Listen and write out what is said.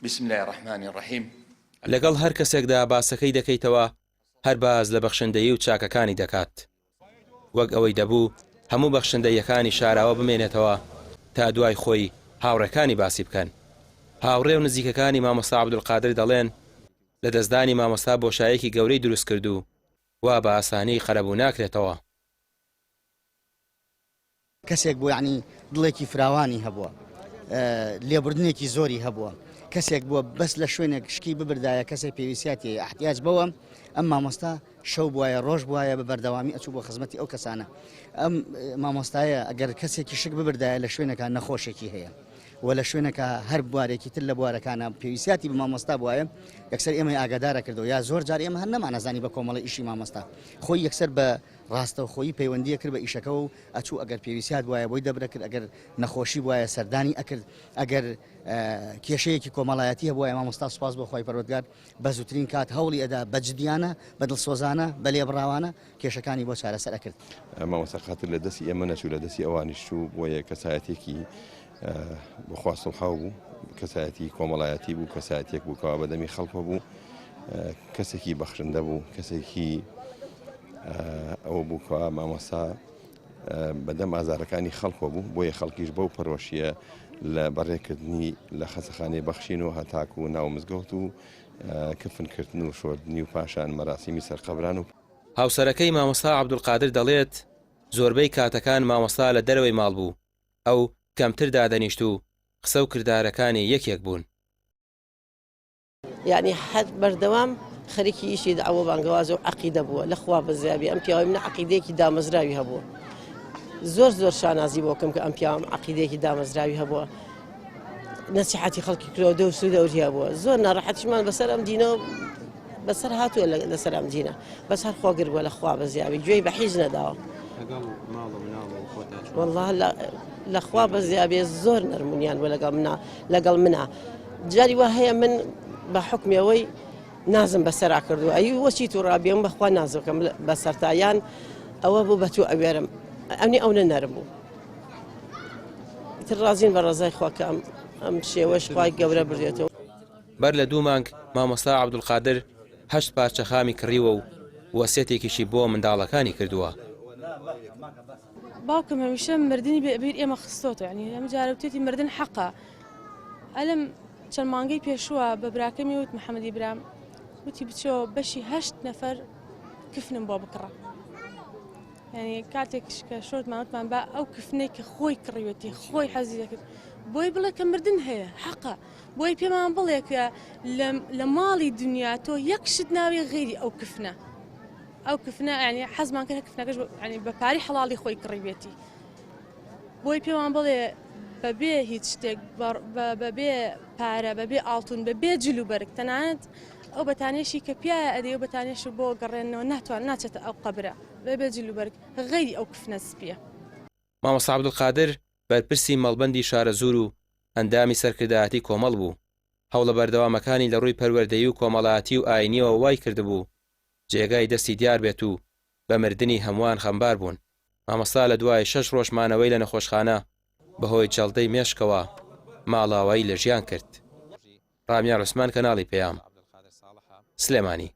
بسم اللە الرحمن الرحیم. لەگەڵ هەر کەسێکدا باسەکەی دەکەیتەوە هەر باس لە بەخشندەیی و چاکەکانی دەکات. وەک ئەوەی دەبوو هەموو بەخشندەییەکانی شاراوە بمێنێتەوە تا دوای خۆی هاوڕێکانی باسی بکەن. هاوڕێ و نزیکەکانی مامۆستا عەبدولقادر دەڵێن، لەدەستدانی مامۆستا بۆشایەکی گەورەی دروست کرد و وا بە ئاسانی قەرەبوو ناکرێتەوە. کەسێک بوو یانی دڵێکی فراوانی هەبووە، لێبوردنێکی زۆری هەبووە، کەسێک بووە بەس لە شوێنێک شکی ببردایە کەسێک پێویستیاتی احتیاج بەوە ئەم مامۆستا شەو بواە ڕۆژ بواە بە بەردەوامی ئەچوو بۆ خزمەتی ئەو کەسانە ئەم مامۆستایە ئەگەر کەسێکی شک ببردایە لە شوێنەکە نەخۆشێکی هەیە و لە شوێنەکە هەر بوارێکی تر لە بوارەکانە پێویستیاتی بە مامۆستا بواە یەکسەر ئێمەی ئاگادارە کردەوە یا زۆر جار ئێمە هەر نەمانەزانی بە کۆمەڵی ئیشی مامۆستا خۆی یەکسەر بە ڕاستەوخۆیی پەیوەندی ئەکرد بە ئیشەکەوە و ئەچوو ئەگەر پێویستیات بوایە بۆی دەبرەکرد ئەگەر نەخۆشی بوایە سەردانی ئەکرد ئەگەر کێشەیەکی کۆمەڵایەتی هەبوایە مامۆستا سوپاس بۆ خوای پەروەردگار بە زووترین کات هەوڵی ئەدا بە جدیانە بە دڵسۆزانە بە لێبڕاوانە کێشەکانی بۆ چارەسەر ئەکرد. مامۆستا قادر لە دەستی ئێمە نەچوو لە دەستی ئەوانیش چوو بۆیە کەسایەتێکی بەخوا سوڵحاو بوو کەسایەتی کۆمەڵایەتی بوو کەسایەتێک بوو کەوا بەدەمی خەڵکەوە بوو کەسێکی بەخشندە بوو کەسێکی ئەوە بوو کەوا مامۆستا بەدەم ئازارەکانی خەڵکەوە بوو بۆیە خەڵکیش بەو پەرۆشیە لە بەڕێکردنی لە خەسەخانەی بەخشین و هەتاکو و ناو مزگەوت و کفنکردن و شۆردنی و پاشان مەراسیمی سەرقەبران و هاوسەرەکەی مامۆستا عەبدولقادر دەڵێت، زۆربەی کاتەکان مامۆستا لە دەرەوەی ماڵ بوو، ئەو کەمتر دادەنیشت و قسە و کردارەکانی یەکێک بوون. یانی هەر بەردەوام خەریکی ئیشی دەعوە بانگەواز و عەقیدە بووە لە خوا بەزیابی ئەم پیاوەی منە عەقیدەیەکی دامەزراوی هەبووە زۆر زۆر شانازی بۆ کەم کە ئەم پیاوم عەقیدەیەکی دامەزراوی هەبووە نەسیحەتی خەڵکی کرۆ دەوس و دەوری هەبووە زۆر ناڕەحەتیشمان بەسەر ئەم دینەوە بەسەر هاتووە لەسەر ئەم دینە بەس هەر خۆگر بووە لە خوا بەزیابی گوێی بە حیز نەداوە والله لە خوا بەزیابێ زۆر نەرمونیان بوو لەگەڵ منا لەگەڵ منا جاری وا هەیە من بە حکمی ئەوەی نازم بەسەرا کردو ئەی وەچی تو ڕابیم بەخوا نازەکەم بەسەرتا یان ئەوە بوو بە تو ئەوێرم ئەمنی ئەو نە نەرم بوو تر ڕازین بە ڕزای خوا کە ئەم ئەم شێوەش خوای گەورە بردێتەوە. بەر لە دوو مانگ مامۆستا عەبدولقادر هەشت پارچە خامی کڕیوە و وەسیەتێکیشی بۆ منداڵەکانی کردووە. باوکم هەمیشە مردنی بێ بیر ئێمە خستۆتەوە یعنی ئەم جارە وتێتی مردن حەقە ئەلم چەند مانگەی پێشووە بە براکەمی وت محەممەدی برام وتی بچۆ بەشی هەشت نەفەر کفنم بۆ بکڕە یعنی کاتێک کە شۆرتمان وتمان با ئەو کفنەی کە خۆی کڕیوەتی خۆی حەزی دەکرد بۆی بڵێ کە مردن هەیە حەقە بۆی پێمان بڵێ کە لە ماڵی دنیا تۆ یەک شت ناوی غیری ئەو کفنە ئەو کفنە یانی حەزمان کرد کفنەکەش یانی بە پارەی حەڵاڵی خۆی کڕیبێتی بۆی پێمان بڵێ بەبێ هیچ شتێک بەبێ پارە بەبێ ئاڵتون بەبێ جل و بەرگ تەنانەت ئەو بەتانێشی کە پیایە ئەدەی و بەتانێش بۆ گەڕێنەوە ناتوان ناچێتە ئەو قەبرە بەبێ جل و بەرگ غەیری ئەو کفنە سپیە. مامۆستا عەبدولقادر بەرپرسی مەڵبەندی شارەزوور و ئەندامی سەرکردایەتی کۆمەڵ بوو، هەوڵە بەردەوامەکانی لە ڕووی پەروەردەیی و کۆمەڵایەتی و ئایینییەوە وای کردبوو جێگای دەستی دیار بێت و بە مردنی هەمووان خەمبار بوون. مامۆستا لە دوای شەش ڕۆژ مانەوەی لە نەخۆشخانە بەهۆی جەڵدەی مێشکەوە ماڵاوایی لە ژیان کرد. ڕامیار عوسمان کەناڵی پەیام، سلێمانی.